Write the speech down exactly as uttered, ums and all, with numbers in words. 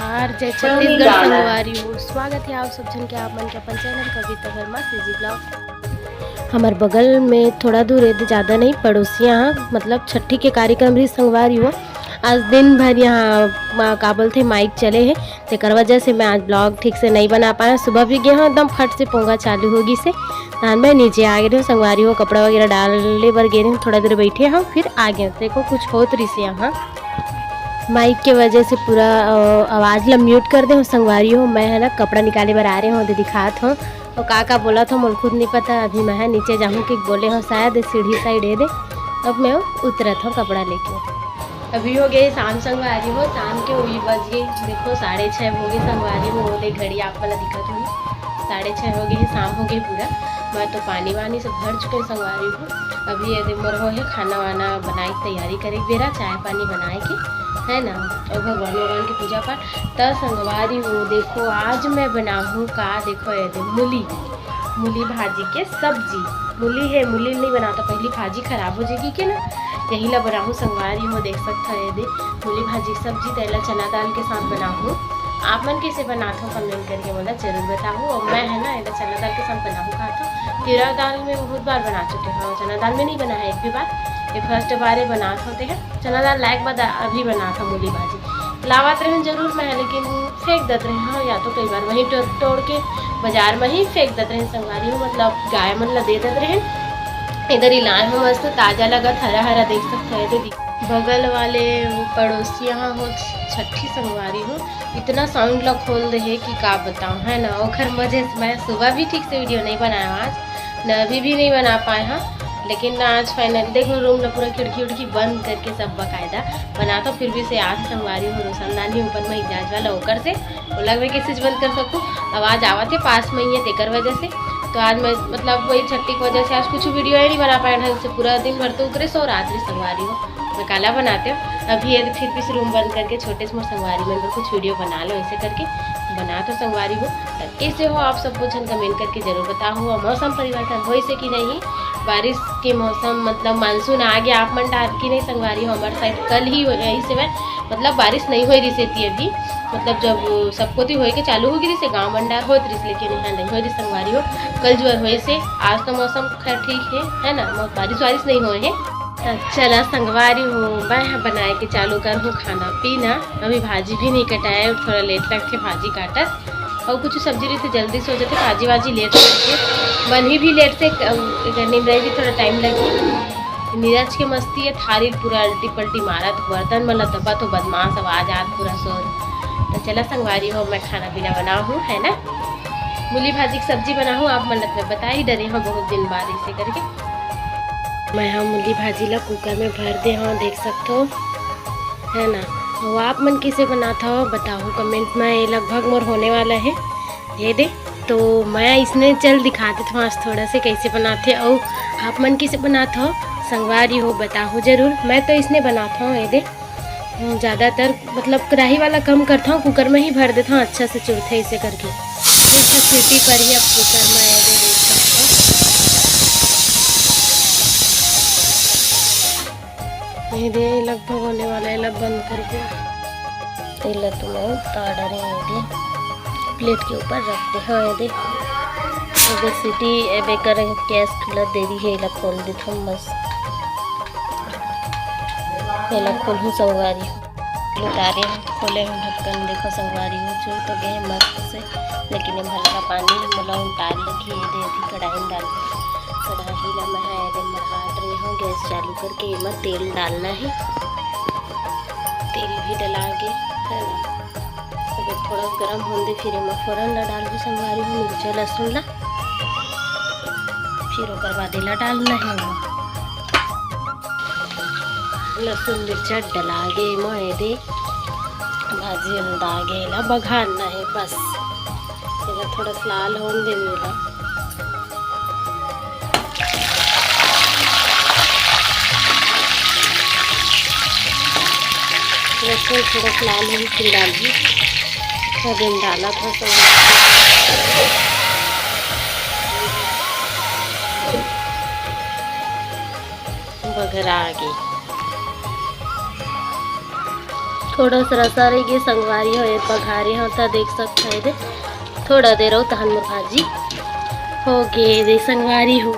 नमस्कार, जय छत्तीसगढ़ संगवारी हो। स्वागत है आप सब झन के आप मन के अपन चैनल कविता वर्मा सीजी ब्लॉग। हमार बगल में थोड़ा दूर है, ज़्यादा नहीं, पड़ोसियाँ हाँ, मतलब छठी के कार्यक्रम भी संगवारी हो। आज दिन भर यहाँ मा-, का बोलते, माइक चले है, तेकर वजह से मैं आज ब्लॉग ठीक से नहीं बना पाया। सुबह भी गए हूँ, एकदम फट से पोंगा चालू होगी से। तहन मैं नीचे आ गए हूँ संगवारी हो, कपड़ा वगैरह डाले बर गए हूँ, थोड़ा देर बैठे हूँ, फिर आ गए। देखो कुछ होत रही से यहाँ माइक के वजह से पूरा अ, आवाज़ ला म्यूट कर दे हो संगवारी हो। मैं है ना कपड़ा निकाले बर आ रहे हो, दे दिखात हो और का का बोला था मोला खुद नहीं पता। अभी मैं है नीचे जाहूँ कि बोले हो शायद सीढ़ी साइड है दे, अब मैं उतरत हूँ कपड़ा लेके। अभी हो गए शाम संगवारी हो, शाम के वही बज गए, देखो साढ़े छः हो गए संगवारी हो, वो दे घड़ी आप वाला दिखत हुई, साढ़े छः हो गए, शाम हो गए पूरा। मैं तो पानी वानी सब भर चुके हैं संगवारी हो। अभी ये दे मोर हो है खाना वाना बनाए के तैयारी करे के बेरा, चाय पानी बनाए के, है ना, और भगवान भगवान के पूजा पाठ। त संगवारी हो देखो आज मैं बनाहूँ का, देखो ये दे मूली, मूली भाजी के सब्जी। मूली है, मूली नहीं बनाता, पहली भाजी खराब हो जाएगी के ना, यही ला बनाहूँ संगवारी हो। देख सकता है ये दे मूली भाजी के सब्जी, तेला चना दाल के साथ बनाहूँ। आप मन कैसे बनात हो कमेंट करके मोला जरूर बताहू। और मैं है ना एला चना दाल के साथ बनाहू खात हूँ। जीरा दाल में बहुत बार बना चुके हैं, चना दाल में नहीं बना है एक भी बार, ये फर्स्ट बार ये बनात होते हैं। चना दाल लायक बाद अभी बनात हूँ मूली भाजी। लावत रहन जरूर मैं, लेकिन फेंक देत रहे हाँ, या तो कई बार वहीं टोर, टोर के बाजार में ही फेंक देत रहे संगवारी हो, मतलब गाय मन ला दे देत रहे। इधर ही लाए हो, मस्त ताजा लगत, हरा हरा देख सकते हैं। दीदी बगल वाले वो पड़ोसी यहाँ हो छठी संगवारी हो, इतना साउंड ला खोल दे है कि का बताऊँ, है ना। ओखर वजह से मैं सुबह भी ठीक से वीडियो नहीं बनाया आज, न अभी भी नहीं बना पाए हाँ। लेकिन ना आज फाइनल देखो रूम ला पूरा खिड़की उड़की बंद करके सब बाकायदा बनात हो, फिर भी से आज संगवारी हो रोशनदान ही ऊपर में इजाज वाला ओकर से वो लग रहे कैसे बंद कर सकूँ। आवाज़ आवत है पास में ही है तेकर वजह से। तो आज मैं मतलब वही छट्टी की वजह से आज कुछ वीडियो ही नहीं बना पाए ढंग से, पूरा दिन भर तो उकरे सो रात में संगवारी हो। मैं काला बनाते हो अभी ये फिर भी रूम बंद करके छोटे से मोर संगवारी मन बर कुछ वीडियो बना लो, ऐसे करके बना तो संगवारी हो। तब कैसे हो आप सब कुछ कमेंट करके जरूर बताओ। और मौसम परिवर्तन होइस हे कि नहीं, बारिश के मौसम मतलब मानसून आ गया आप मन डार की नहीं संगवारी हो। हमारे साइड कल ही हो, यही से मैं मतलब बारिश नहीं हो रही से थी अभी, मतलब जब सबको ती होए के चालू हो गई से गाँव मंडार होत रही, लेकिन यहाँ नहीं हो रही संगवारी हो। कल जो होए से आज तो मौसम खैर ठीक है, है ना, मौ-, बारिश वारिश नहीं होए है। तो चला संगवारी हो, मैं ह बनाए के चालू कर हूँ खाना पीना। अभी भाजी भी नहीं कटाए, थोड़ा लेट लगथे भाजी काटत, और कुछ सब्जी रही तो जल्दी से हो जाते, भाजी वाजी लेट करके बनी भी लेट से, अ, निंदाई भी थोड़ा टाइम लगी। नीरज के मस्ती है, थारी पूरा अल्टी पल्टी मारत, बर्तन मन ला दबत हो, बदमाश आवाज आत पूरा शोर। तो चला संगवारी हो, मैं खाना पीना बनाहूँ, है ना, मूली भाजी की सब्जी बनाहूँ, आप मन ला तो मैं बता ही डरे हूँ बहुत दिन बाद इसे करके। मैं हम मूली भाजी ला कुकर में भर दे हूँ, देख सकते हो, है ना। तो आप मन कैसे बनात हो बताओ कमेंट में, ये लगभग मोर होने वाला है। ये दे, तो मैं इसने चल दिखा देत हूँ आज थोड़ा से कैसे बनाते हो, आप मन कैसे बनात हो संगवारी हो बताओ जरूर। मैं तो इसने बनात हूँ, ये दे, ज़्यादातर मतलब कढ़ाई वाला कम करता हूँ, कुकर में ही भर देता हूँ, अच्छा से चुरथे इसे करके। फिर से सीटी पर ही अब कुकर में, ये दे, देख सकते हो। ये दे, लगभग होने वाला है, लब बंद करके। एला तो मैं उतार डारे, ये दे, प्लेट के ऊपर रख दे। हाँ, ये दे, अगर सीटी एबे कर गैस खुला दे रही है, एला खोल देथन बस। एला खोलहूँ संगवारी हो। उतारे हूँ, खोले हूँ ढक्कन, देखो संगवारी हो, चुर तो गए मस्त से, लेकिन ये भलका पानी मोला उतार लगी। ये दे, अभी कढ़ाई में डाल, कढ़ाई ला मैं है, ये दे, मढ़ात रही हूँ, गैस चालू करके एमा तेल डालना है। तेल भी डला गे, है ना। अब थोड़ा गरम होने दे, फिर एमा फोरन ला डालबो संगवारी हो, मिर्चा लहसुन ला, फिर ओकर बाद एला डालना है एमा। लहसुन मिर्चा डला गे एमा, ये दे भाजी अंदा गे, एला बघारना है बस। एला थोड़ा सा लाल होने दे मेरा। लहसुन थोड़ा सा लाल होगी, फिर डालगी। सब डाला था, सब बघरा गे। थोड़ा सा रसा रह गे संगवारी हो, ये बघारे हो त देख सकत हे दे। थोड़ा देर अउ तहन मोर भाजी हो गे दे संगवारी हो।